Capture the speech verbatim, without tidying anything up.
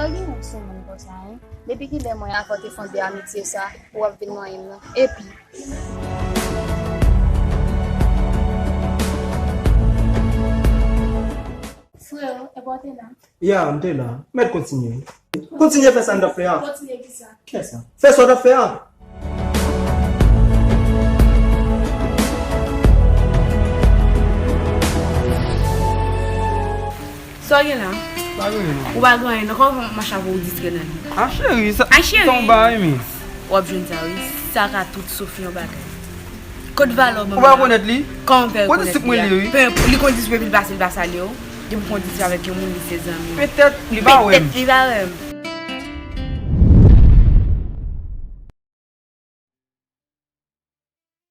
Pa gen yon sou moun konsa, en. Depi kilè mwen avè w te fonde amitye sa, w ap vin manyen m nan? Epi, Freo, e pa w te la? Ya, m te la. Mèt kontinye. Kontinye fè sa n t ap fè a. Kontinye ki sa? Kisa? Fè sa w t ap fè a. Sa w gen la? Pa gen anyen non. Ou pa gen anyen non. Kòman m ap chape ou distrè nan li? A cheri, sa, a cheri, sa yon bagay, men. W ap jwenn sa, wi. Sa ka tout sof yon bagay. Kot valè w ban m la? Ou pa rekonèt li? Kòman w fè rekonèt li a? Kote sik mwen li, wi. Pe enpò, li konn dispe epi l pase, l pa salye w. Depi w konn dispe avèk yon moun, li se zanmi w. Petèt li pa wè m. Petèt li pa wè m.